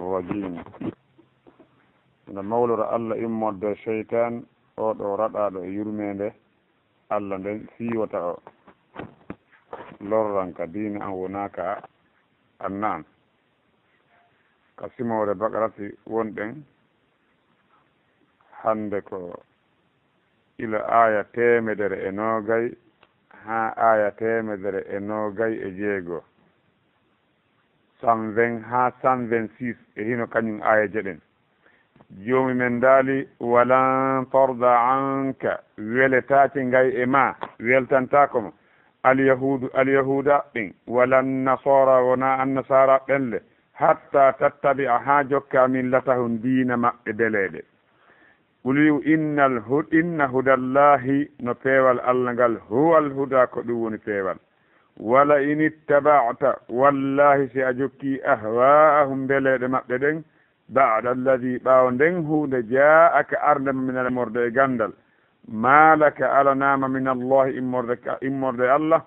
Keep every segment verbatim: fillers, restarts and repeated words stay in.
الرجيم. Ina mawlora Allah immorde seytaan, oo ɗoo raɗaaɗo e yurmeende Allah nden, fii wota o lorran ka diina an wonaa ka anna an. Ka simoore Baqarati wonɗen, hannde ko ila aaya teemedere e noogay haa aaya teemedere e noogay e jeego, cent vingt haa cent vingt-six e hino kañum aaya jeɗen. Joomi men daali, "Walan tarda anka, weletaake ngay e ma, weltantaako ma, alyahuudu, alyahuuda ɓen, walan nasara, wonaa annasaara ɓen le, hatta tattabi'a, haa jokka millatahum, diina maɓɓe beleeɗe." Qul wi'u, "Innal hu-, inna hudallahi, no peewal Allah ngal, huwal huda, ko ɗum woni peewal. Wala in ittaba'ta, wallahi si a jokki, ahwa'ahum, beleeɗe maɓɓe ɗen, ba'da alladhi, ɓaawo nden huunde, ja'aka, arde ma, minal, immorde e ganndal, ma laka, alanaama, min Allahi, immorde ka, immorde e Allah,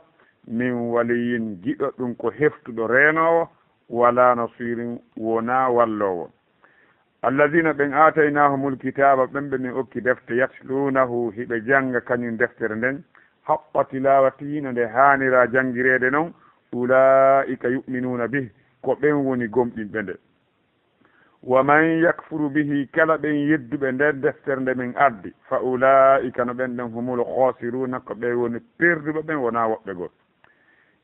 min waliyyin, giɗo ɗum ko heftuɗo reenoowo, wala nasirin, wonaa walloowo." Alladhina, ɓen, aataynahumul kitaaba, ɓen ɓe min okki defte, yatluunahu, hiɓe jannga kañum deftere nden, haqqa tilaawatihi, no nde haanira janngireede non, ulaa'ika yu'minuuna bih, ko ɓen woni gomɗinɓe nde. Wa man yakfuru bihi, kala ɓen yedduɓe nden deftere nde min addi, fa ulaa'ika, no ɓen ɗon, humul khaasiruuna, ko ɓe woni perduɓe ɓen, wonaa woɓɓe goo.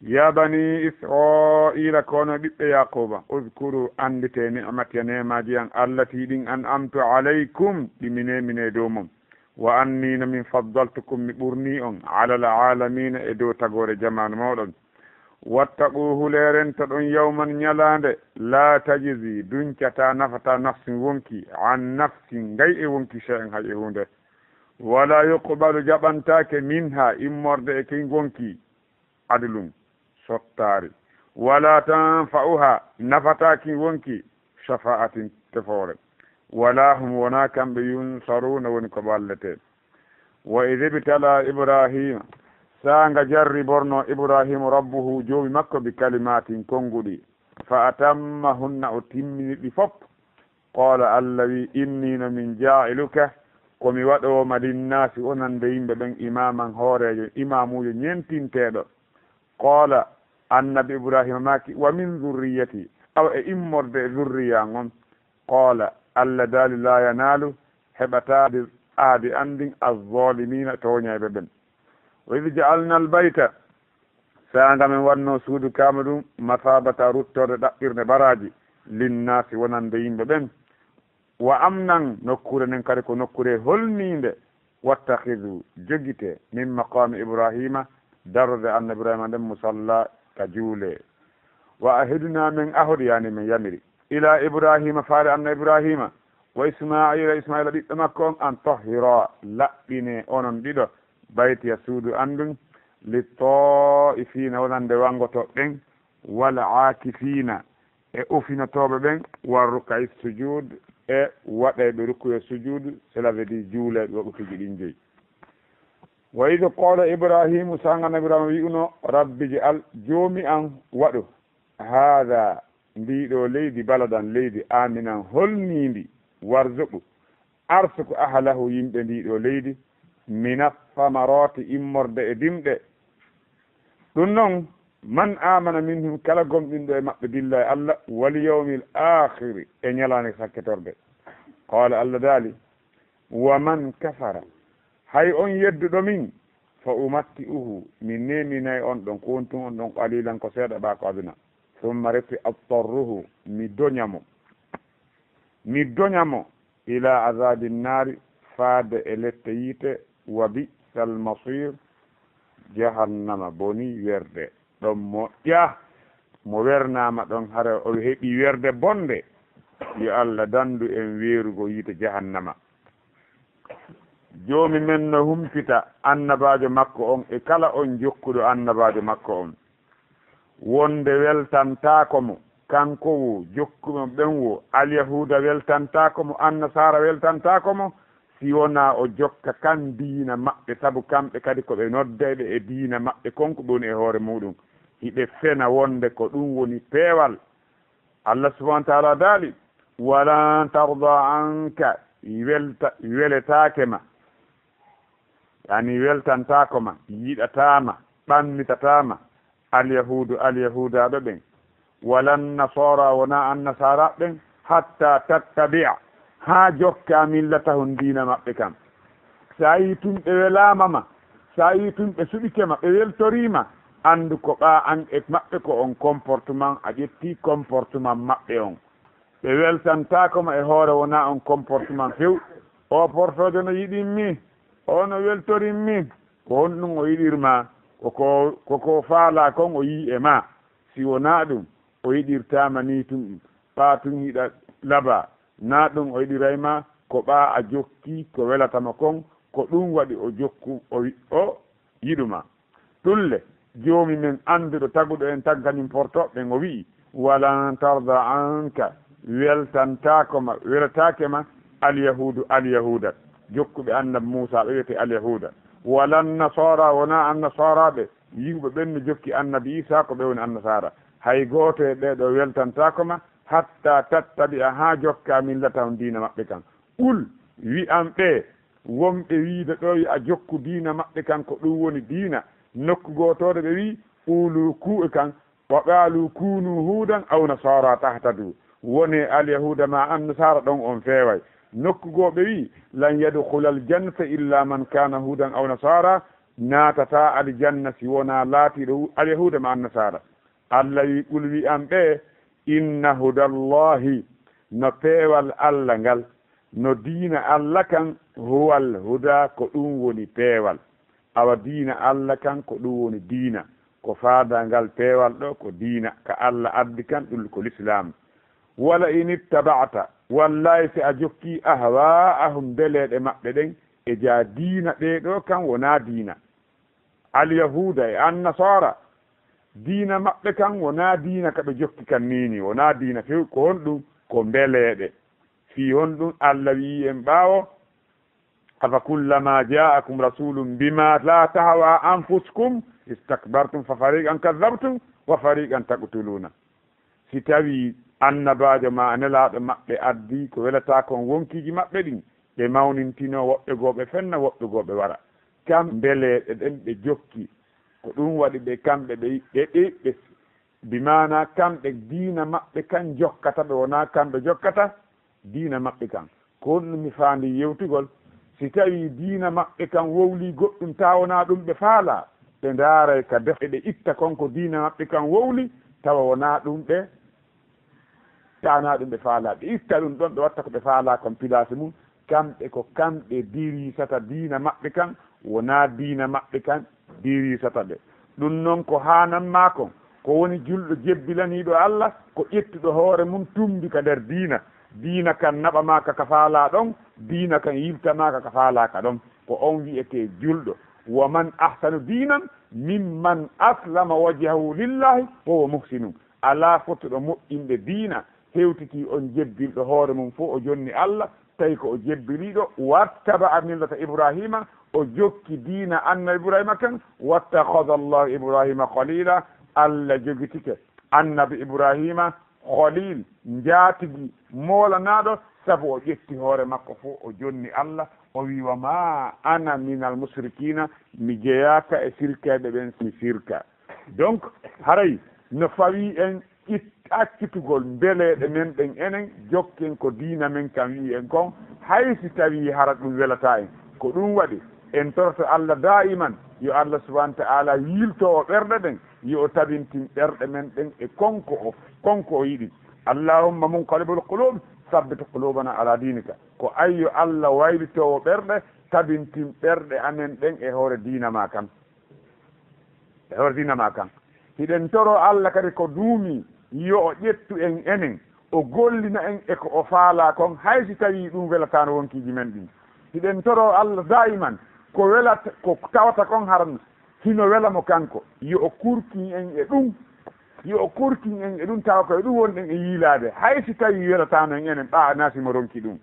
Ya bani Israila, ko onon ɓiɓɓe Yaquba, uzkuru, anndite, ni'mati, neemaaji an, allati, ɗin, an'amtu alaykum, ɗi mi neemini e dow mon, wa anni, no min faddaltukum, mi ɓurni on, alal aalamiina, e dow tagoore jamaanu mooɗon. Wattaqu, hulee, rentoɗon, yawman, ñalaande, laa tajzi, duncataa, nafataa, nafsin, wonki, an nafsin, ngay e wonki, shay'an, hay e huunde, wala yuqbalu, jaɓantaake, minha, immorde e kin wonki, adlun, sottaari, wala tanfa'uha, nafataa kin wonki, shafa'atin, tefoore, wala hum, wonaa kamɓe, yunsaruuna, woni ko ɓallete. Wa idh ibtala Ibrahima, saanga jarriborno Ibrahima rabbuhu, joomi makko, bi kalimatin, konnguɗi, fa atammahunna, o timmini ɗi fop. Qaala, Allah wi, inni, no min, jaa'iluka, ko mi waɗoowo ma, linnaasi, wonande yimɓe ɓen, imaaman, hooreejo, imaamuujo ñentinteeɗo. Qaala, annabi Ibrahima maaki, wa min zurriyati, awa e immorde e zurriya ngon. Qaala, Allah daali, laa yanaalu, heɓataa nder aadi an ndin, azzaalimiina, tooñayɓe ɓen. Wa idh ja'alna al-bayta, saanga men wanno suudu Kaaba ndun, masaabata, ruttorde, ɗaɓɓirde baraaji, linnaasi, wonande yimɓe ɓen, wa amnan, nokkuure nden kadi ko nokkuure holniinde, wattakhidu, jogite, min maqaami Ibrahima, darorde annabi Ibrahima nden, musalla, ka juule. Wa ahidna, men ahodi, yani men yamiri, ila Ibrahima, faade annabi Ibrahima, wa Ismaila, Ismaila ɓiɗɗo makko on, an tahhira, laɓɓine onon ɗiɗo, baytiya, suudu an ndun, littaa'ifiina, wonande wangotooɓe ɓen, wal aakifiina, e ufinotooɓe ɓen, war ruka'i sujud, e waɗayɓe rukuye sujudu, cela veut dire juulayɓe waɓutuji ɗin joyi. Wa idh qaala Ibrahimu, saanga annabi Ibrahima wi'uno, Rabbi ij'al, Joomi an, waɗu, haadha, ndii ɗoo leydi, baladan, leydi, aaminan, holniindi, warzuqu, arsuku, ahlahu, yimɓe ndii ɗoo leydi, mina thamaraati, immorde e dimɗe. Ɗum non, man aamana minhum, kala gomɗinɗo e maɓɓe, billahi, Allah, wal yawmil aakhiri, e ñalaande sakkitorde. Qaala, Allah daali, wa man kafara, hay on yedduɗo min, fa umatti'uhu, mi neeminay on ɗon, ko wontun on ɗon, qalilan, ko seeɗa ɓaako aduna. Thumma, refi, adtarruhu, mi doña mo, mi doña mo, ila azabi nnaari, faade e lette yiite, wa bi'sal masiir, jahannama boni werde. Ɗon moƴƴa, mo wernaama ɗon, hara o heɓi werde bonde, yo Allah dandu en weerugo yiite jahannama. Joomi men no humpita annabaajo makko on e kala on jokkuɗo annabaajo makko on, wonde weltantaako mo, kanko woo, jokkuɓe ɓen woo, Alyahuuda weltantaako mo, Annasaara weltantaako mo, si wonaa o jokka kan diina maɓɓe, sabu kamɓe kadi ko ɓe noddayɓe e diina maɓɓe kon ko ɓe woni e hoore muuɗum, hiɓe fena wonde ko ɗum woni peewal. Allah subhaanahu wa ta'aala daali, Walan tarda anka, welta-, weletaake ma. Yani weltantaako ma, yiɗataa ma, ɓannitataa ma. Alyahuudu, Alyahuudaaɓe ɓen. Walan nasara, wonaa Annasaaraaɓe ɓen, hatta tattabi'a, haa jokkaa millatahum, diina maɓɓe kan. Si a yii tun ɓe welaama ma, si a yii tun ɓe suɓike ma, ɓe weltorii ma, anndu ko ɓaa an e maɓɓe ko on comportement, a ƴettii comportement maɓɓe on. Ɓe weltantaako ma e hoore wonaa on comportement few. O portoojo no yiɗin mi, o no weltorin mi. Ko honɗum o yiɗir ma? Ko ko, ko ko faalaa kon o yii e ma. Si wonaa ɗum, o yiɗirtaa ma nii tun. Ɓaa tun hiɗa labaa. Naa ɗum o yiɗiray ma, ko ɓaa a jokki ko welata ma kon, ko ɗum waɗi o jokku, o wi-, o yiɗu ma. Ɗum le, Joomi men annduɗo taguɗo en tan kañum portooɓe ɓen, o wi'i, "Walan tarda anka, weltantaako ma, welataake ma, Alyahuudu, Alyahuuda." Jokkuɓe Annabi Muusaa ɓe wiyetee Alyahuuda. "Walan Nasaara, wonaa Annasaaraaɓe, yi'uɓe ɓen no jokki Annabi Iisaa, ko ɓe woni Annasaara. Hay gooto e ɓee ɗoo weltantaako ma, hatta tattabi'a, haa jokkaa millatahum, diina maɓɓe kan." Qul, wi'an ɓe, wonɓe wiide ɗo yo a jokku diina maɓɓe kan, ko ɗum woni diina. Nokku gootooɗo ɓe wi'i, "Qulu," kuuɓe kan, "wa qaalu kunu huudan aw nasaara tahtadu." Wonee Alyahuuda maa Annasaara, ɗon on feeway. Nokku goo ɓe wi'i, "Lan yadkhula aljannata illa man kana huudan aw nasaara." Naatataa aljanna si wonaa laatiiɗo hu-, Alyahuuda maa Annasaara. Alla wi'i, "Qul," wi'an ɓe, "Inna hudallahi," no peewal Alla ngal, no diina Alla kan, "huwal huda," ko ɗum woni peewal. Awa diina Alla kan, ko ɗum woni diina. Ko faandaa ngal peewal ɗo, ko diina ka Alla addi kan, ɗum ko Lislaam. "Wala in ittaba'ta," wallahi si a jokki, "ahwa'ahum," mbeleeɗe maɓɓe ɗen, e jaa diina ɗee ɗoo kan wonaa diina. Alyahuuda e Annasaara, diina maɓɓe kan wonaa diina ka ɓe jokki kan nii nii, wonaa diina few. Ko honɗum? Ko mbeleeɗe. Fii honɗum? Alla wi'i en ɓaawo, "Afa kullama ja'akum rasulun bima la tahwa anfusukum istakbartum fa fariqan kadhabtum wa fariqan taqtuluna." Si tawii annabaajo maa nelaaɗo maɓɓe addii ko welataa kon wonkiiji maɓɓe ɗin, ɓe mawnintinoo, woɓɓe goo ɓe fenna, woɓɓe goo ɓe wara. Kam mbeleeɗe ɗen ɓe jokki, ko ɗum waɗi ɓe kamɓe ɓe, ɓe, ɓe, ɓe, bi maanaa kamɓe diina maɓɓe kan jokkata, ɓe wonaa kamɓe jokkata diina maɓɓe kan. Ko honɗum mi faandi yewtugol? Si tawii diina maɓɓe kan wowlii goɗɗum, tawa wonaa ɗum ɓe faalaa, ɓe ndaaray ka defte ɓe itta kon ko diina maɓɓe kan wowli, tawa wonaa ɗum ɓe, tawa wonaa ɗum ɓe faalaa. Ɓe itta ɗum ɗon, ɓe watta ko ɓe faalaa kon pilaasi mum. Kamɓe ko kamɓe diriisata diina maɓɓe kan, wonaa diina maɓɓe kan diriisata ɓe. Ɗum non ko haanan maa kon, ko woni julɗo jebbilaniiɗo Alla, ko ƴettuɗo hoore mum tumbi ka nder diina. Diina kan naɓa maa ka ka faalaa ɗon, diina kan yilta maa ka ka faalaa ka ɗon. Ko on wi'etee julɗo. "Wa man ahsanu diinan mimman aslama wajhahu lillahi wa huwa muhsinun." Alaa fotuɗo moƴƴinde diina hewtitii on jebbilɗo hoore mum fof o jonni Alla, tawi ko o jebbiliiɗo, "wattaba'a millata Ibrahima," o jokki diina Annabi Ibrahima kan, "wattakhadha Allahu Ibrahima khalila," Alla jogitike Annabi Ibrahima khalil, njaatigi moolanaaɗo, sabu o ƴetti hoore makko fof o jonni Alla, o wi'i, "Wa ma ana minal mushrikina," mi jeyaaka e sirkayɓe ɓen si sirka. Donc, haray no fawii en it-, accitugol mbeleeɗe men ɗen enen, jokken ko diina men kan wi'i en kon, hay si tawii hara ɗum welataa en. Ko ɗum waɗi, en toroto Alla daa'iman, yo Alla subhaanahu wa ta'aala yiiltoowo ɓerɗe ɗen, yo o tabintin ɓerɗe men ɗen e kon ko o, kon ko o yiɗi. "Allahumma munqalibal qulub, sabbit qulubana ala diinika." Ko an yo Alla waylitoowo ɓerɗe, tabintin ɓerɗe amen ɗen e hoore diina maa kan. E hoore diina maa kan. Hiɗen toroo Alla kadi ko duumii, yo o ƴettu en enen, o gollina en e ko o faalaa kon, hay si tawii ɗum welataano wonkiiji men ɗin. Hiɗen toroo Alla daa'iman, ko welata, ko tawata kon haran hino wela mo kanko, yo o kurkin en e ɗum, yo o kurkin en e ɗum, tawa ko e ɗum wonɗen e yiilaade, hay si tawii welataano en enen, ɓaa naa si mo ronki ɗum.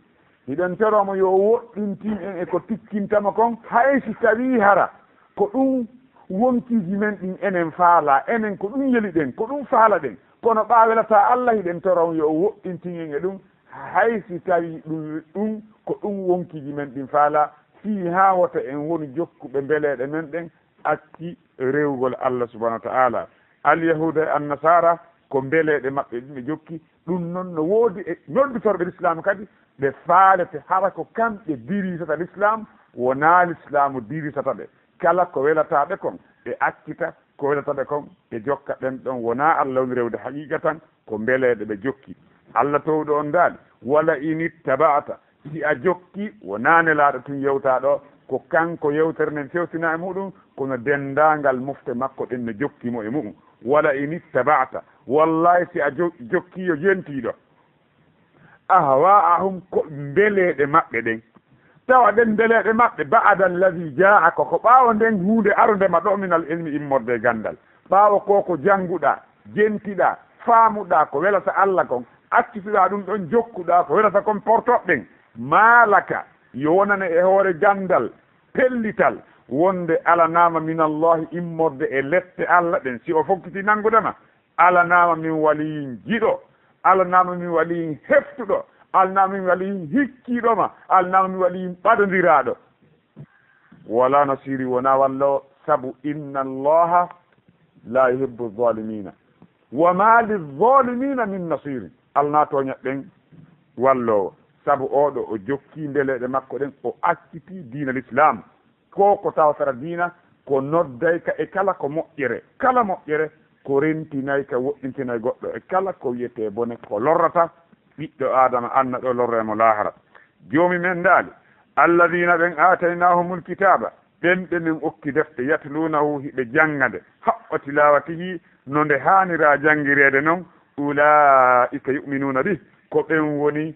Hiɗen toroo mo yo o woɗɗintin en e ko tikkinta mo kon, hay si tawii hara ko ɗum wonkiiji men ɗin enen faalaa, enen ko ɗum yeliɗen, ko ɗum faalaɗen. Kono ɓaa welataa Alla, hiɗen toroo mo yo o woɗɗintin en e ɗum, hay si tawi ɗum, ɗum ko ɗum wonkiiji men ɗin faala, fii haa wota en wonu jokkuɓe mbeleeɗe men ɗen, acci rewugol Allah subhanahu wa ta'ala. Alyahuuda e Annasaara ko mbeleeɗe maɓɓe ɗin ɓe jokki. Ɗum non no woodi e noddutorɓe Lislaam kadi, ɓe faalete hara ko kamɓe dirisata Lislaam, wonaa Lislaamu dirisata ɓe. Kala ko welataa ɓe kon, ɓe accita, ko welataa ɓe kon, ɓe jokka ɓen ɗon. Wonaa Allah woni rewde haqiiqa tan, ko mbeleeɗe ɓe jokki. Allah Toowɗo on daali, "Wala in ittaba'ta", si a jokki, wonaa Nelaaɗo tun yewtaa ɗoo, ko kanko yewtere nden fewtinaa e muɗum, kono denndaangal mofte makko ɗen no jokki mo e mu'um. "Wala in ittaba'ta", wallahi si a jo-, jokki yo jentiiɗo, "ahwaa'ahum", ko mbeleeɗe maɓɓe ɗen. Tawa ɗen mbeleeɗe maɓɓe, "ba'da alladhi jaa'aka", ko ɓaawo nden huunde arunde ma ɗoo, "minal ilmi", immorde e ganndal. Ɓaawo ko ko jannguɗaa, jentiɗaa, faamuɗaa ko welata Allah kon, accituɗaa ɗum ɗon, jokkuɗaa ko welata kon portoɓɓen. "Maa laka", yo wonane e hoore ganndal pellital, wonde alanaama "minallahi", immorde e lette Allah ɗen, si o fokkiti nanngude ma, alanaama "min waliyyin", jiɗo, alanaama "min waliyyin", heftuɗo, alanaama "min waliyyin", hikkiiɗo ma, alanaama "min waliyyin", ɓadondiraaɗo. "Wala nasiri", wonaa walloowo, sabu "inna Allaha la yuhibbu zalimina, wa ma lizzalimina min nasirin", Allah na tooña ɓen walloowo, sabu oo ɗoo o jokki mbeleeɗe makko ɗen, o accitii diina Lislaam. Ko ko tawtara diina, ko noddayka e kala ko moƴƴere, kala moƴƴere, ko rentinayka, woɗɗintinay goɗɗo e kala ko wiyetee bone, ko lorrata ɓiɗɗo Aadama, anna ɗoo lorra e mo laahara. Joomi men daali, "Alladina", ɓen, "aataynahumul kitaaba", ɓen ɓe men okki defte, "yatluunahu", hiɓe jannga nde, "haqqa tilaawatihi", no nde haanira janngireede non, "ulaa'ika yu'minuuna bih", ko ɓen woni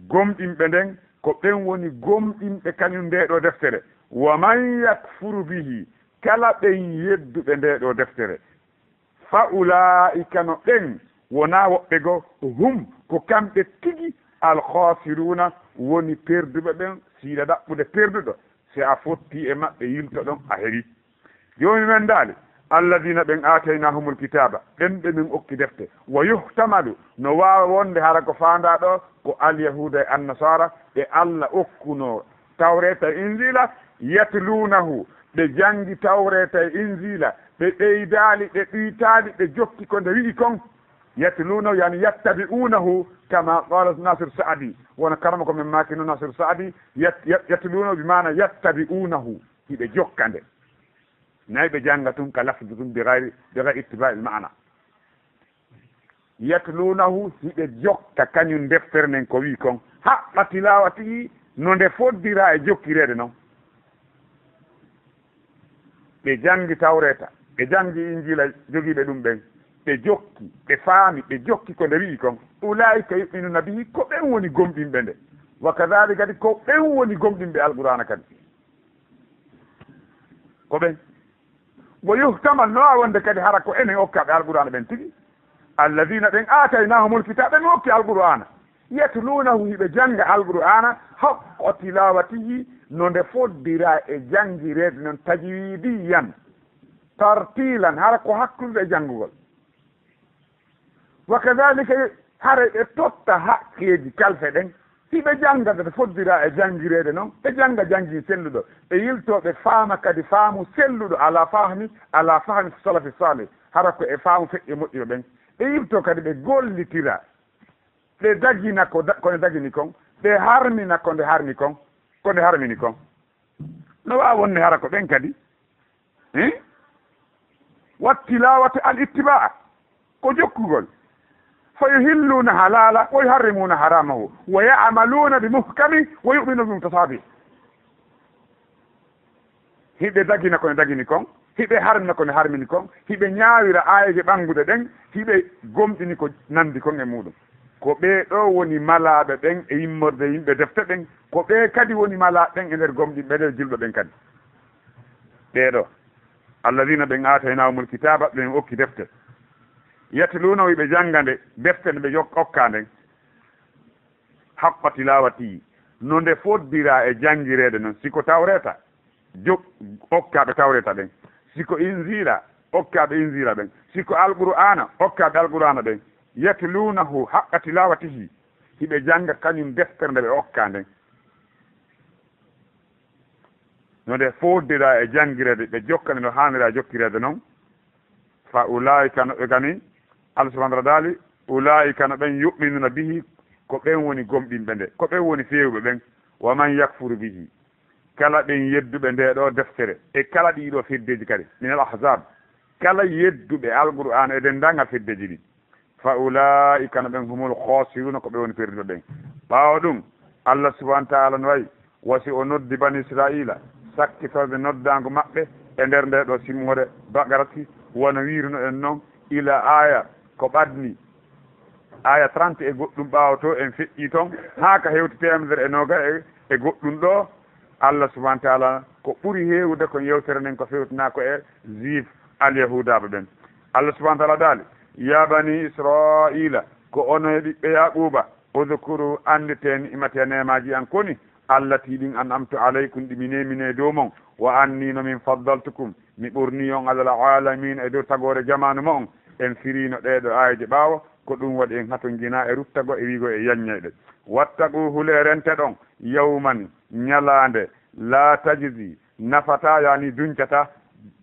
gomɗinɓe nden, ko ɓen woni gomɗinɓe kañum ndee ɗoo deftere. "Wa man yakfuru bihi", kala ɓen yedduɓe ndee ɗoo deftere, "fa ulaa'ika", no ɓen, wonaa woɓɓe goo, "hum", ko kamɓe tigi, "al-khaasiruuna", woni perduɓe ɓen. Siila ɗaɓɓude perduɗo, si a fottii e maɓɓe, yilto ɗon, a heɓii. Joomi men daali, "alladina", ɓen, "aataynahumul kitaaba", ɓen ɓe min okki defte. "Wa yuhtamalu", no waawa wonde hara ko faandaa ɗoo ko Alyahuuda e Annasaara, ɓe Allah okkunoo Tawreeta e Injiila, "yatluunahu", ɓe janngi Tawreeta e Injiila, ɓe ɓeydaali, ɓe ɗuytaali, ɓe jokki ko nde wi'i kon. "Yatluunahu", yani "yattabi'uunahu", kama qala Nasir Sa'di. Wona karamoko men maaki no Nasir Sa'di, yat-, yat-, "yatluunahu" bi maana "yattabi'uunahu", hiɓe jokka nde. Nay ɓe jannga tun ka lafdu tun bi gayri, bi gayri ittiba'il maana. "Yatluunahu", hiɓe jokka kañum deftere nden ko wi'i kon, "haqqa tilaawatihi", no nde foddiraa e jokkireede non. Ɓe janngi Tawreeta, ɓe janngi Injiila, jogiiɓe ɗum ɓen, ɓe jokki, ɓe faami, ɓe jokki ko nde wi'i kon. "Ulaa'ika yu'minuuna bihi", ko ɓen woni gomɗinɓe nde. "Wa kadaalika", kadi ko ɓen woni gomɗinɓe Alqur'aana kadi. Ko ɓen. "Wa yuhtamal", no waawi wonde kadi hara ko enen okkaaɓe Alqur'aana ɓen tigi. "Alladina", ɓen, "aataynahumul kitaaba", ɓe mi okki Alqur'aana. "Yatluunahu", hiɓe jannga Alqur'aana, "haqqa tilaawatihi", no nde foddiraa e janngireede non, tajwiidiyan, tartiilan, hara ko hakkunde e janngugol. "Wa kadaalika", hara ɓe totta haqqeeji kalfe ɗen, hiɓe jannga nde foddiraa e janngireede non, ɓe jannga janngin selluɗo, ɓe yiltoo, ɓe faama kadi faamu selluɗo, "alaa fahmi, alaa fahmi salafi saalih", hara ko e faamu feƴƴe moƴƴuɓe ɓen, ɓe yiltoo kadi ɓe gollitira, ɓe dagina ko da-, ko nde dagini kon, ɓe harmina ko nde harmi kon, ko nde harmini kon. No waawi wonde hara ko ɓen kadi, eh? "Wa tilaawati", al ittibaa, ko jokkugol. "Fa yuhilluuna halaala, wa yuharrimuuna haraamahu, wa ya'maluuna bi muhkami, wa yu'minuuna bi mutashaabih." Hiɓe dagina ko ne dagini kon, hiɓe harmina ko ne harmini kon, hiɓe ñaawira aayeeje ɓannguɗe ɗen, hiɓe gomɗini ko nandi kon e muɗum. Ko ɓee ɗoo woni malaaɓe ɓen e immorde yimɓe defte ɓen, ko ɓee kadi woni malaaɓe ɓen e nder gomɗinɓe, e nder julɓe ɓen kadi. Ɓee ɗoo, "alladina", ɓen, "aataynahumul kitaaba", ɓen okki defte, "yatluunahu", hiɓe jannga nde, defte nde ɓe jok-, okkaa nden, "haqqa tilaawatihi", no nde foddiraa e janngireede non. Si ko Tawreeta, jo-, okkaaɓe Tawreeta ɓen. Si ko Injiila, okkaaɓe Injiila ɓen. Si ko Alqur'aana, okkaaɓe Alqur'aana ɓen. "Yatluunahu haqqa tilaawatihi", hiɓe jannga kañum deftere nde ɓe okkaa nden. No nde fooddira e janngireede, ɓe jokkani no haanira jokkireede noon. Fa ulaa'ika, no ɓe gani, Allah subhanahu wa ta'ala daali, ulaa'ika, no ɓen, yu'minuna bihi, ko ɓen woni gomɗinɓe nde, ko ɓen woni feewɓe ɓen. Wa man yakfuru bihi, kala ɓen yedduɓe nde ɗo deftere, e kala ɗii ɗo feddeeji kadi, min al ahzab, kala yedduɓe Alqur'aana e denndaangal feddeeji ɗin, fa ulaa'ika, no ɓen, humul khasiruna, ko ɓe woni perduɓe ɓen. Ɓaawo ɗum, Allah subhanahu wa ta'ala no wayi, wa si o noddi bani Israila, sakkitorde noddaango maɓɓe e nder nde ɗo simmoore Baqarati, wano wiiruno en non, ila aya ko ɓadni, aya trente e goɗɗum ɓaawo to en feƴƴi ton, haa ka hewti teemedere e nooga e, e goɗɗum ɗo, Allah subhanahu wa ta'ala ko ɓuri heewude ko yewtere nden ko fewtinaa ko e juif alyahuudaaɓe ɓen. Allah subhanahu wa ta'ala daali, ya bani Israila, ko onon e ɓiɓɓe Yaquuba, udhkuru, anndite ni'mati e neemaaji an koni, allati ɗin an'amtu alaykum, ɗi mi neemini e dow mon, wa anni no min faddaltukum, mi ɓurni on alal alamin e dow tagoore jamaanu mo'on. En firiino ɗee ɗo aayeeje ɓaawo, ko ɗum waɗi en hatonjinaa e ruttago e wiigo e yaññayɗe. Wattaqu, hulee rente ɗon, yawman, ñalaande, laa tajzi, nafataa, yaani duñcataa,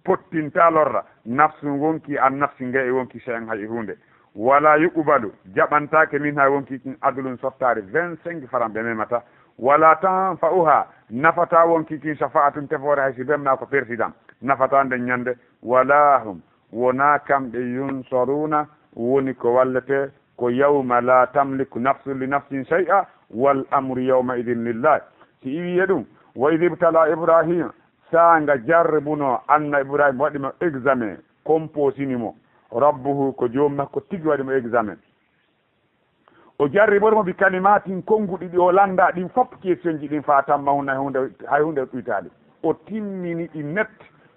pottintaa lorra, nafsun, wonkii, an nafsi, nga e wonkii, shay'an, hay e huunde. Wala yuqbalu, jaɓantaake, minha, wonkii kin, adlun, sottaari, vingt-cinq francs ɓe memataa. Wala tanfa'uha, nafataa wonkii kin, shafa'atun, tefoore, hay si ɓe mema ko président, nafataa nden ñande. Wala hum, wonaa kamɓe, yunsaruna, woni ko wallete, ko yawma la tamliku nafsun li nafsin shay'a, wal amru yawma idin lillah. Si iwi e ɗum, wa idh ibtala Ibrahima, saanga jarribuno anna Ibrahima, waɗi mo examen, composini mo, rabbuhu, ko joom makko tigi waɗi mo examen. O jarribori mo bi kalimatin, konnguɗi ɗi o lannda ɗin fof, questionji ɗin, fa tammahunna, hay hunde, hay hunde ɗuytaali. O timmini ɗi net.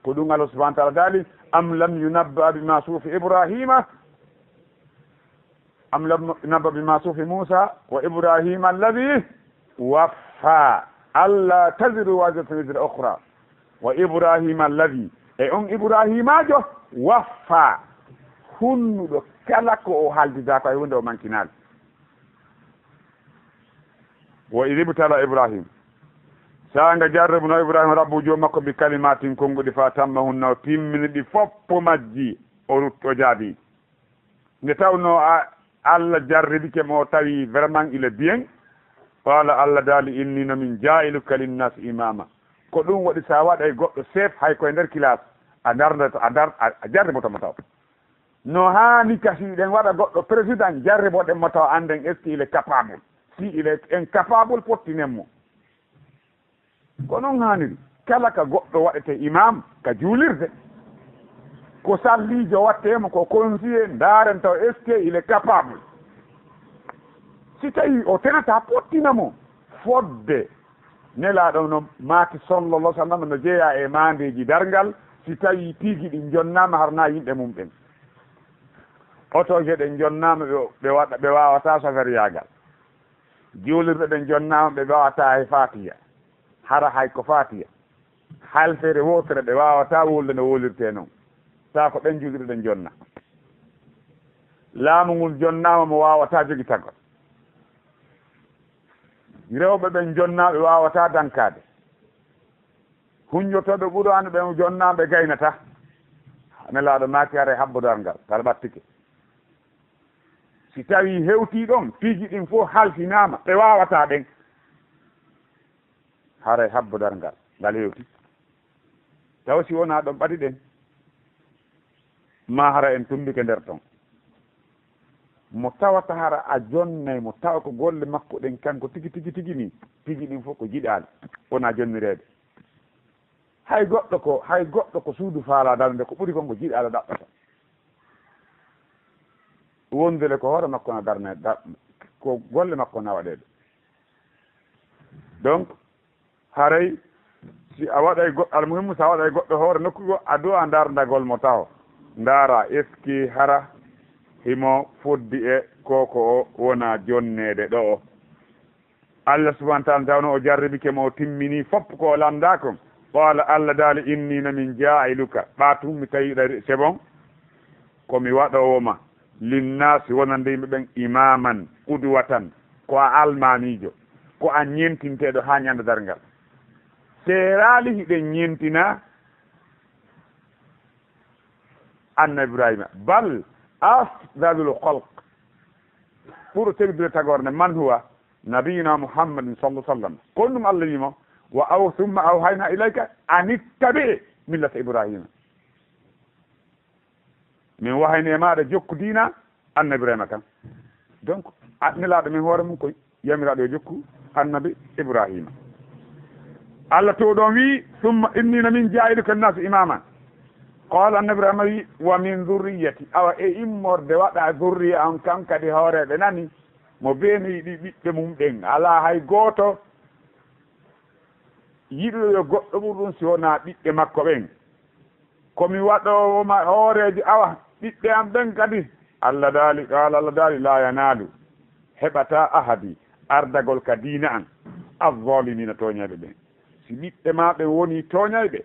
Ko ɗum Allah subhanahu wa ta'ala daali, am lam yunabba bima suhufi Ibrahima, am lam yunabba bima suhufi Musa wa Ibrahima alladhi waffa, alla taziru waziratun wizra ukhra. Wa Ibrahima alladhi, e on Ibrahimaajo, waffa, hunnuɗo kala ko o haaldidaa ko e huunde o mankinaali. Wa idh ibtala Ibrahim, saanga jarribuno Ibrahima rabbu joom makko bi kalimatin konnguɗi fa tammahunna, o timmini ɗi foppo majji, o rut-, o jaabi. Nde tawnoo a-, Allah jarribike mo, o tawi vraiment il est bien. Qala, Allah daali, inni no min jaa'iluka linnasi imama. Ko ɗum waɗi sa waɗay goɗɗo chef hay koye nder classe, a darnata, a dar-, a, a jarriboto mo taw. No haani ka si ɗen waɗa goɗɗo président, jarriboɗen mo taw annden est-ce qu'il est capable. Si il est incapable, pottinen mo. Ko noon haaniri kala ka goɗɗo waɗete imam ka juulirde, ko salliijo waɗtee mo, ko conseiller, ndaaren taw est-ce que il est capable. Si tawii o tenata, pottina mo. Fodde Nelaaɗo no maaki, sallallahu alaihi wasallam, no jeyaa e maandeeji darngal, si tawii piiji ɗin jonnaama, harnaa yimɓe mum ɓen. Otooje ɗen jonnaama, ɓe, ɓe waɗa, ɓe waawataa soferyaagal. Juulirɗe ɗen jonnaama, ɓe waawataa hay Faatiya. Hara hay ko Faatiya. Halfeere wootere ɓe waawataa wulde no wulirtee noon. Taa ko ɓen juulirɗe ɗen jonna. Laamu ngun jonnaama, mo waawataa jogitagol. Rewɓe ɓen jonnaama, ɓe waawataa dankaade. Hunjotooɓe Qur'aanu ɓen jonnaama, ɓe gaynataa. Nelaaɗo maaki, haray habbo darngal, ngal ɓattike. Si tawii hewtii ɗon, piiji ɗin fof halfinaama, ɓe waawataa ɗen, haray habbo darngal ngal hewtii. Taw si wonaa ɗon ɓadi ɗen, maa hara en tummbike nder ton. Mo tawata hara a jonnay mo, tawa ko golle makko ɗen kanko tigi, tigi, tigi nii, piiji ɗin fof ko jiɗaali, wonaa jonnireede. Hay goɗɗo ko, hay goɗɗo ko suudu faalaa darnude, ko ɓuri kon ko jiɗaali ɗaɓɓata. Wondude ko hoore makko na darne, da-, ko golle makko na waɗeede. Donc, haray si a waɗay go-, almuhimmu, si a waɗay goɗɗo hoore nokku goo, a du'a ndarndagol mo taho. Ndaara, est-ce que hara himo foddi e ko, ko o wona jonneede ɗo o? Allah subhanahu wa ta'ala tawno o jarribike mo, o timmini fop ko o landaa kon. Qala, Allah daali, inni no min jaa'iluka, ɓaatum mi tawi ɗa, c'est bon, ko mi waɗoowo ma, linnaasi, wonande yimɓe ɓen, imaman, qudwatan, Ko a almaamiijo, ko a ñeentinteeɗo haa ñande darngal. Seeraali hiɗen ñeentina Annabi Ibrahima. Bal afdalul khalq, ɓuro teddude tagorde, man huwa? Nabiyuna Muhammadin sallallahu alaihi wasallam. Ko ɗum Allah wi'i mo, wa aw-, summa awhayna ilayka an ittabi millata Ibrahima. Min wahayni e maaɗa jokku diina Annabi Ibrahima kan. Donc, a-, nelaaɗo min hoore mum koy yamiraaɗo yo jokku Annabi Ibrahima. Allah to ɗon wi'i, "Summa inni min jaa'iluka linnaasi imaama." Qaala Annabi Ibrahima wi'i, "Wa min zurriyati." Awa e immorde waɗa zurriya on kan kadi hooreɓe nani. Mo beeni yiɗi ɓiɓɓe mum ɓen. Alaa hay gooto yiɗuɗo yo goɗɗo ɓur ɗum si wonaa ɓiɓɓe makko ɓen. Ko mi waɗoowo ma hooreejo, awa, ɓiɓɓe am ɓen kadi. Allah daali, qaala Allah daali, "Laa yanaalu, heɓataa ahadi, ardagol ka diina an, az-zaalimiina, tooñayɓe ɓen." Si ɓiɓɓe maa ɓen wonii tooñayɓe,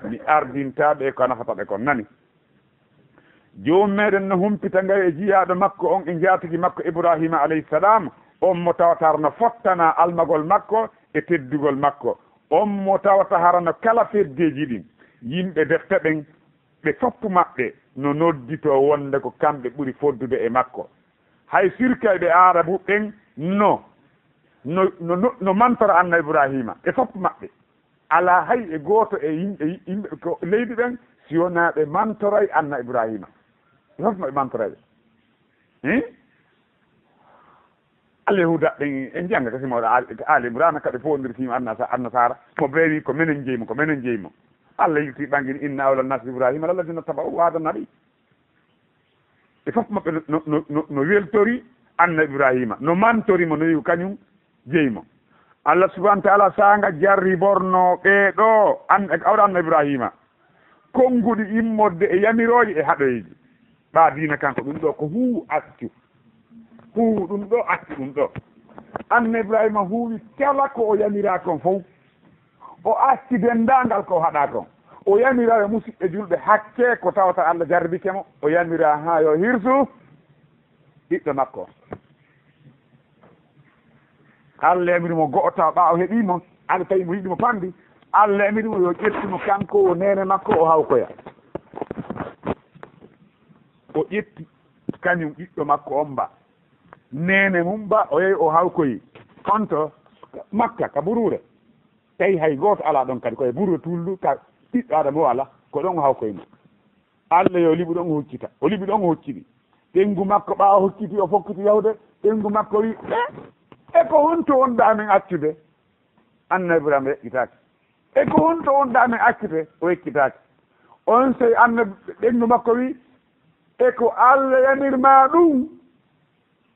mi ardintaa ɓe ko nafata ɓe kon, nani. Joomum meɗen no humpita ngay e jiyaaɗo makko on e njaatigi makko Ibraahiima alayhi salaam, on mo tawata hara no fottana almagol makko e teddugol makko, on mo tawata hara no kala feddeeji ɗin. Yimɓe defte ɓen, ɓe foppu maɓɓe no nodditoo wonde ko kamɓe ɓuri foddude e makko. Hay sirkayɓe Aarabu ɓen no, no, no, no, no mantora Annabi Ibraahiima, ɓe foppu maɓɓe. Alaa hay e gooto e yimɓe, yimɓe ko leydi ɓen, si wonaa ɓe mantoray Annabi Ibraahiima. Ɓe foppu maɓɓe mantoray ɓe. Hin? Alyahuuda ɓen en jannga ka simoɗo Ali, Ali Imrana, ka ɓe foondirtiima annasa-, annasaara. Mo beewi ko menen jeyi mo, ko menen jeyi mo. Allah yilti ɓangini, "Inna awla nnaasi bi Ibraahiima lalladiina ttaba'uuhu wa haada nnabi." Ɓe fof maɓɓe no, no, no, no, no weltori Annabi Ibraahiima, no mantori mo, no wi'i ko kañum jeyi mo. Allah subhaanahu wa taala saanga jarriborno ɓee ɗoo an-, awra Annabi Ibraahiima, konnguɗi immorde e yamirooje e haɗoyeeji. Ɓaa diina kanko ɗum ɗoo ko huu accu. Huu ɗum ɗoo, accu ɗum ɗoo. Annabi Ibraahiima huuwi kala ko o yamiraa kon fof. O acci denndaangal ko o haɗaa kon. O yamiraa yo musidɓe julɓe hakke ko tawata Allah jarribike mo. O yamiraa haa yo hirsu ɓiɗɗo makko. Allah yamiri mo go'o tawa ɓaa o heɓii mo. Allah tawi mo yiɗi mo famɗi. Allah yamiri mo yo ƴettu mo kanko o neene makko o hawkoya. O ƴetti kañum ɓiɗɗo makko on ba. Neene mum ba o yehi o hawkoyi. On to Makka ka buruure. Tawi hay gooto alaa ɗon kadi, ko e buruure tuuldu ka ɓiɗɗo Aadama o alaa, ko ɗon o hawkoyi mo. Allah yo liɓu ɗon o huccita. O liɓi ɗon o hucciti. Ɓeyngu makko ɓaa o hucciti, o fokkiti yahude. Ɓeyngu makko wi, "E, e ko honto wonɗaa min accude?" Annabi Ibrahima yeƴƴitaaki. "E ko honto wonɗaa min accude?" O yeƴƴitaaki. On sey Annabi, ɓeyngu makko wi, "E ko Allah yamir maa ɗum?"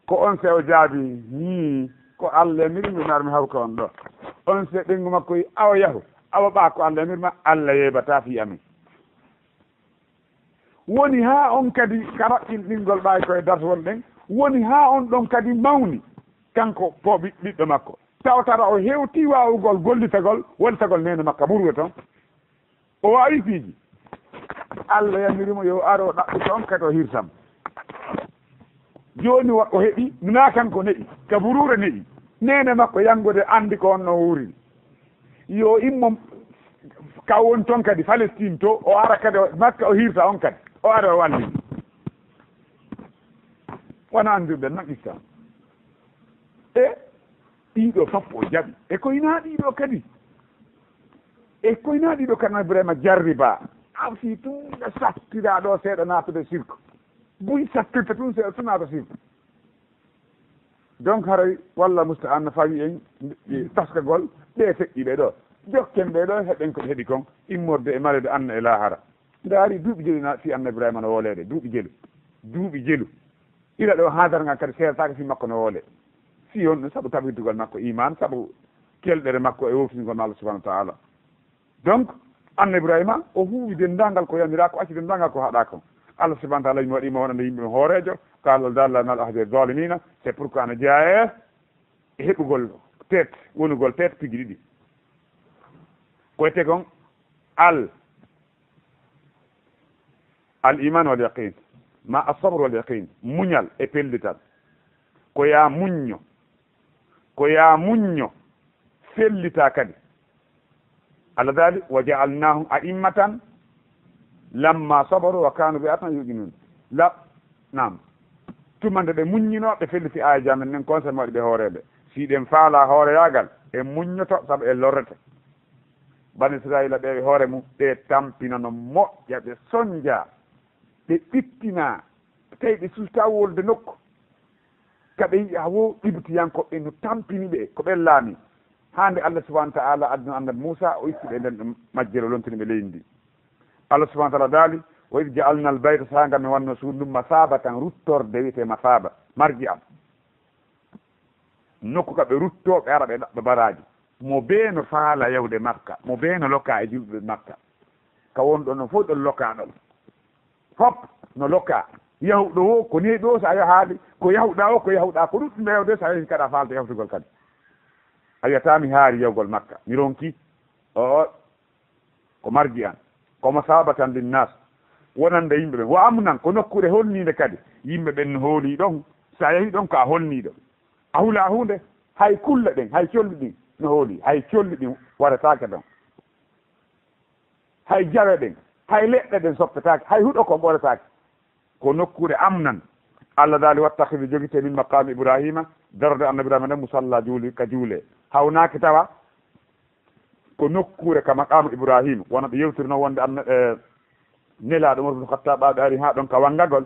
Ko on sey o jaabi, "Hii, ko Allah yamiri mi, mi ar mi hawka on ɗoo." On sey ɓeyngu makko wi, "Awa yahu, awa ɓaa ko Allah yamir maa, Allah yeebataa fii amin." Woni haa on kadi ka raɓɓinɗingol ɓaayi koye dartowol ɗen, woni haa on ɗon kadi mawni, kanko ko ɓi-, ɓiɗɗo makko. Tawtara o hewti waawugol gollitagol, wallitagol neene makka buruwe ton. O waawi piiji. Allah yamiri mo yo ar o ɗaɓɓita on kadi o hirsa mo. Jooni wa-, o heɓi, naa kanko ne'i, ka buruure ne'i. Neene makko yanngude anndi ko on no wuuri. Yo immo ka woni ton kadi Palestine to, o ara kadi o, Makka o hirsa on kadi. O ara o walli. Wona anndirɗen non Islam. E ɗiɗo fof o jaɓi. E koy naa ɗiɗo kadi. E koy naa ɗiɗo kadi Ibrahima jarriba. Arti tun ɓe sattiraa ɗo seeɗa naatude sirku. Buy sattirta tun seeɗa tun naata sirku. Donc haray walla musta'an no fawi en, e, taskagol ɓe feƴƴi ɓe ɗo. Jokken ɓe ɗo, heɓen ko ɓe heɓi kon, immorde e mareede anna e laahara. Ndaari duuɓi jelu na fi Annabi Ibrahima no wooleede, duuɓi jelu. Duuɓi jelu. Ila ɗo haadar ngal kadi seertaaka fi makko no woole. Fi on ɗum sabu tabitugol makko iman, sabu kelɗere makko e woftingol ma Allah subhanahu wa ta'ala. Donc, Annabi Ibrahima, o huuwi denndaangal ko yamiraa ko, acci denndaangal ko haɗaa kon. Allah subhanahu wa ta'ala yimɓe waɗi mo wonande yimɓe hooreejo, ka Allah dalla nal ahde zalimina, c'est pourquoi ana jeyaa e heɓugol teet, wonugol teet piji ɗiɗi. Ko wiyetee kon al, al iman wal yaqin, ma as-sabr wal yaqin, muñal e pellital. Ko yaa muñño, Ko yaa muñño, fellita kadi. Allah daali, "Wa ja'alnaahum a'immatan lamma sabaru wa kaanu bi ayatina yuqinun." La, naam. Tuma nde ɓe muññinoo, ɓe felliti aayeeje amen ɗen, kon sen waɗi ɓe hooreeɓe. Si ɗen faalaa hooreyaagal, en muññoto, sabu en lorrete. Bani Israa'iila ɓe e hoore mum, ɓe tampinano moƴƴa, ɓe sonja, ɓe ɓittina, tawi ɓe suusta wolde nokku. Ka ɓe yi'a wo Qibtiyankooɓe no tampini ɓe, ko ɓen laami. Haa nde Allah subhanahu wa ta'ala addino annabi Muusa, o itti ɓe nden ɗon majjere, o lontini ɓe leydi ndi. Allah subhanahu wa ta'ala daali, "Wa idh ja'alna al-bayta," saanga mi wanno suudu ndun, "masabatan," ruttorde wi'ete masaba, marji'an. Nokku ka ɓe ruttoo, ɓe ara ɓe ɗaɓɓa baraaji. Mo bee no faala yahude Makka, mo bee no loka e julɓe Makka. Ka wonɗon ɗon fof ɗon loka ɗon. Fop no loka. Yahuɗo o ko nii ɗo, so a yahaali, ko yahuɗaa o, ko yahuɗaa, ko ɗuɗɗum ɓe yahude, so a yahi kadi a faalta yahtugol kadi. A wi'ataa mi haari yahugol Makka, mi ronki. O, o, ko marji'an, ko masabatan linnas, wonande yimɓe ɓen. Wa amnan, ko nokkuure holniinde kadi, yimɓe ɓen no hooli ɗon, so a yahi ɗon ko a holniiɗo. A hulaa huunde, hay kulle ɗen, hay colli ɗin no hooli, hay colli ɗin waretaake ɗon. Hay jawe ɗen, hay leɗɗe ɗen soppetaake, hay huɗo kon ɓoretaake. Ko nokkuure amnan. Allah daali, "Wattakhidhu," jogite, "min maqami Ibrahima," darorde annabi Ibrahima nden, "musalla," juuli, ka juule. Hawnaaki tawa ko nokkuure ka maqamu Ibrahima, wano ɓe yewtirno wonde anna-, eh, Nelaaɗo Umar bin Khattab, ɓaawo ɓe ari haa ɗon ka wangagol.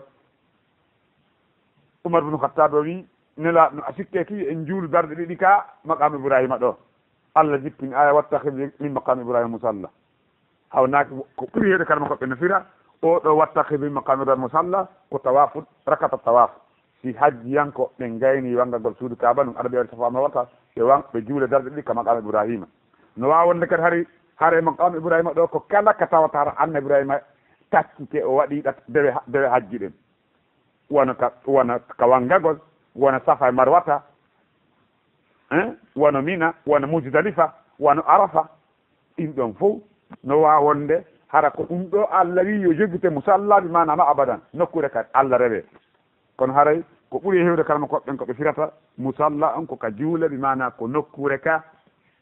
Umar bin Khattab o wi, Nelaaɗo, no a sikke ki en juulu darɗe ɗiɗi ka maqamu Ibrahima ɗo? Allah jippini aya, "Wattakhidhu min maqami Ibrahima musalla." Hawnaaki ko ɓuri heewde karama ko ɓe no fira, o ɗo "Wattakhidhu min maqami Ibrahima musalla," ko tawaafu, rakata tawaafu. Si hajjiyanko ɓen gayni wangagol suudu Kaaba, ɗum Arabi waɗi Safa Marwata, ɓe wan-, ɓe juule darɗe ɗiɗi ka maqamu Ibrahima. No waawi wonde kadi hari, hare maqamu Ibrahima ɗo ko kala ka tawata hara annabi Ibrahima takkike, o waɗi ɗat-, dewe ha-, dewe hajji ɗen. Wano ka, wano ka wangagol, wano Safa e Marwata, hein? Wano Mina, wano Muzdalifa, wano Arafa. Ɗin ɗon fow no waawi wonde hara ko ɗum ɗo Allah wi yo jogite musalla, bi maana ma abadan, nokkuure ka Allah rewe. Kono haray ko ɓuri e heewde karama koɓɓen ko ɓe firata musalla on ko ka juule, bi maana ko nokkuure ka,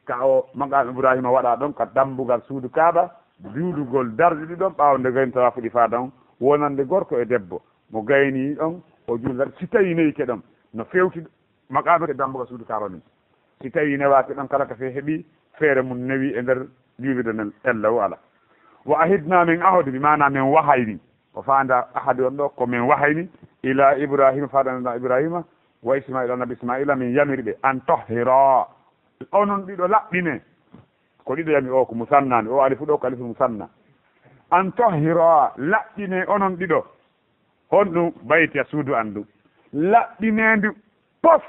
ka o maqaam Ibrahima waɗa ɗon ka dambugal suudu Kaaba, juulugol darɗe ɗiɗon ɓaawo nde gayni tawaafu ifaada on, wonande gorko e debbo mo gayni ɗon, o juula darɗe, si tawi newike ɗon, no fewti maqaama ke dambugal suudu Kaaba ndun. Si tawi newaaki ɗon, kala ka fe-, heɓi feere mum newi e nder juulirde nden, ella o ala. "Wa ahidna," min ahodi, bi maana min wahayni. O faanda ahadi on ɗo, ko min wahayni, "ila Ibrahima," faada annabi Ibrahima, "wa Ismaila," annabi Ismaila, min yamiri ɓe, "an tahhira," onon ɗiɗo laɓɓine. Ko ɗiɗo yami o, ko musanna ni, o alifu ɗo ko alifu musanna. "An tahhira," laɓɓine onon ɗiɗo. Honɗum? "Baytiya," suudu an ndu. Laɓɓineendu pos.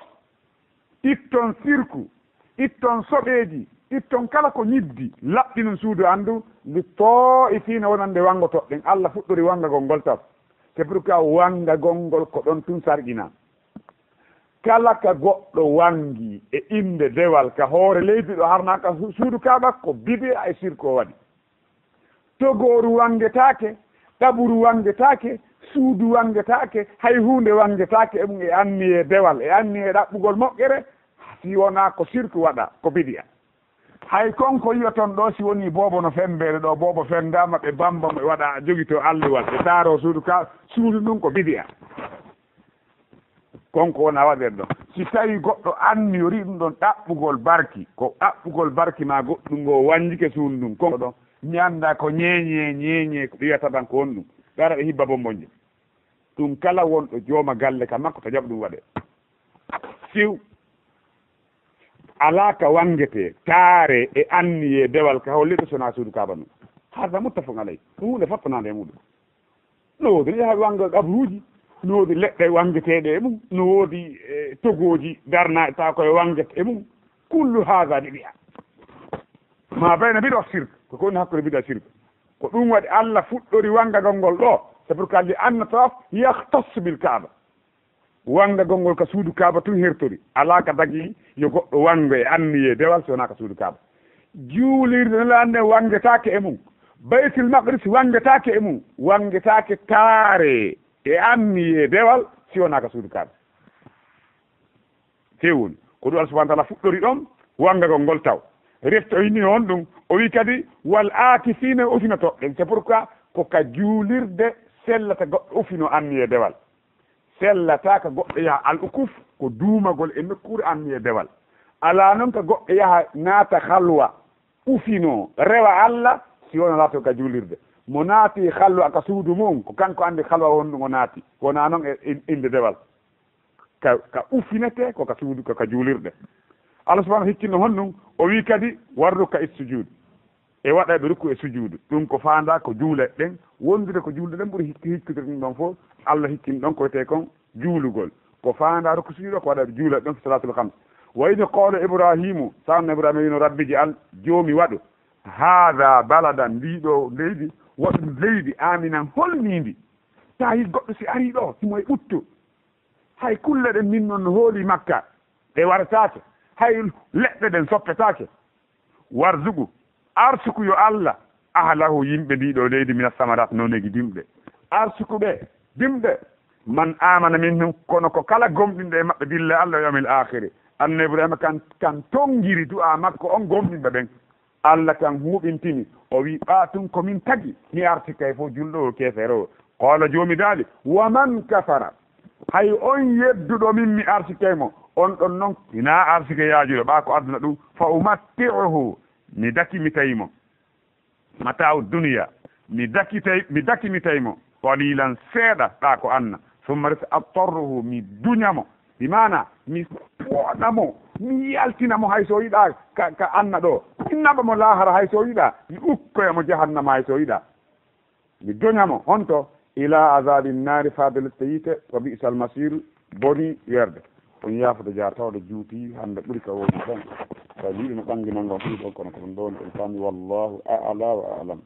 Itton sirku, itton soɓeeji, itton kala ko ñiddi. Laɓɓinon suudu an ndu, "li taa'ifiina," wonande wangotooɓe ɓen. Allah fuɗɗori wangagol ngol taw. C'est pourquoi wangagol ngol ko ɗon tun sarƴinaa. Kala ka goɗɗo wangi e innde dewal ka hoore leydi ɗo harnaa ka su-, suudu Kaaba, ko bidi'a e sirku o waɗi. Togooru wangetaake, ɗaɓuru wangetaake, suudu wangetaake, hay huunde wangetaake e mum e anniyee dewal, e anniyee ɗaɓɓugol moƴƴere, si wonaa ko sirku waɗa, ko bidi'a. Hay kon ko yi'oton ɗo, si wonii boobo no femmbeede ɗo, boobo fenndaama, ɓe bamba mo, ɓe waɗa, jogitoo alluwal, ɓe taaroo suudu ka, suudu ndun ko bidi'a. Kon ko wona waɗen ɗon. Si tawi goɗɗo anniyorii ɗum ɗon ɗaɓɓugol barki, ko ɗaɓɓugol barki maa goɗɗum ngo wanjike suudu ndun, kon ɗon, mi anndaa ko ñeeñee, ñeeñee, ko ɓe wiyata tan ko honɗum. Ɓe ara ɓe hibba bombonje. Ɗum kala wonɗo jooma galle ka makko, to jaɓu ɗum waɗe. Siw. Alaa ka wangetee, taaree e anniyee dewal ka holliɗo so wonaa suudu Kaaba ndun. Haada muttafaqun alayh. Ɗum huunde fottanaande e muɗum. No woodi no yaha wanga qabruuji, no woodi leɗɗe wangeteeɗe e mum, no woodi, eh, togooji darnaaɗe tawa koye wanget e mum. Kullu haada bidi'a. Ma bayna bid'a wa shirk. Ko ko woni hakkunde bid'a e shirk. Ko ɗum waɗi Allah fuɗɗori wangagol ngol ɗo. C'est pourquoi li anna tawaf yakhtassu bil Kaaba. Wangagol ngol ka suudu Kaaba tun hertori. Alaa ka dagi yo goɗɗo wango e anniyee dewal so wonaa ka suudu Kaaba. Juulirde Nelaaɗo nden wangetaake e mum. Baytul Maqdis wangetaake e mum. Wangetaake taaree e anniyee dewal si wonaa ka suudu Kaaba. Heewuni. Ko ɗum Allah subhanahu wa taala fuɗɗori ɗon, wangagol ngol taw. Refti o inni on ɗum, o wi kadi, "Wal aakifina", ufinotooɓe ɓen. C'est pourquoi ko ka juulirde sellata goɗɗo ufino anniye dewal. Sellata ka goɗɗo yaha al ukuf, ko duumagol e nokkuure anniye dewal. Alaa non ka goɗɗo yaha naata halwa, ufinoo, rewa Allah, si wona laato ka juulirde. Mo naati halwa ka suudu mum, ko kanko anndi halwa honɗum o naati. Wona non e in-, innde dewal. Ka, ka ufinete ko ka suudu, ko ka juulirde. Allah subhanahu hikkinno honɗum, o wi kadi, "Warruka is sujud." E waɗa ɓe rukku e sujuudu. Ɗum ko faandaa ko juulat ɗen, wondude ko juulde ɗen ɓuri hikki-, hikkude ɗum ɗon fof. Allah hikkini ɗon ko wiyetee kon juulugol. Ko faandaa rukku sujuudu ko waɗa ɓe juulat ɗon fi salatul khams. Wa idh qala Ibrahimu, sanno Ibrahima wino, "Rabbi ij'al", Joomi waɗu, "hadha baladan", ndii ɗoo leydi, waɗu leydi aminan holniindi. Taa yi goɗɗo si arii ɗoo, himo e ɓuttu. Hay kulle ɗen min non no hooli Makka, ɗe waretaake. Hay leɗɗe ɗen soppetaake. Warzuqu, arsuku yo Allah, ahlahu, yimɓe ndii ɗoo leydi, mina samarat, nooneeji dimɗe. Arsuku ɓe dimɗe, man amana minhum, kono ko kala gomɗinɗo e maɓɓe billa Allah yawmil akhiri. Annabi Ibrahima kan, kan tongiri du'a makko on gomɗinɓe ɓen. Allah kan huɓintini, o wi, "Ɓaa tun ko min tagi, mi arsikay fof julɗo o keefeero o." Qala, Joomi daali, "Wa man kafara." Hay on yedduɗo min mi arsikay mo, on ɗon non, hinaa arsike yaajuɗo, ɓaa ko aduna ɗum, "fa umatti'uhu", mi dakimitay mo. Mata'u dunya, mi dakitay, mi dakimitay mo. Qalilan, seeɗa, ɓaa ko anna. Summa resa attarruhu, mi duña mo. Bi maana, mi pooɗa mo, mi yaltina mo hay so yiɗaa ka, ka anna ɗoo. Mi naɓa mo laahara hay so yiɗaa. Mi ukkoya mo jahannama hay so yiɗaa. Mi doña mo, honto? Ila azabi nnaari, faade lette yiite, wa bi'sal masiiru, boni weerde. On yaafude jaar tawde juuti, hannde ɓuri ka woni ɗon. Tawi ɗum no ɓanginango ɗum ɗon, kono ko ɗum ɗon en faami, wallahu a'la wa a'lam.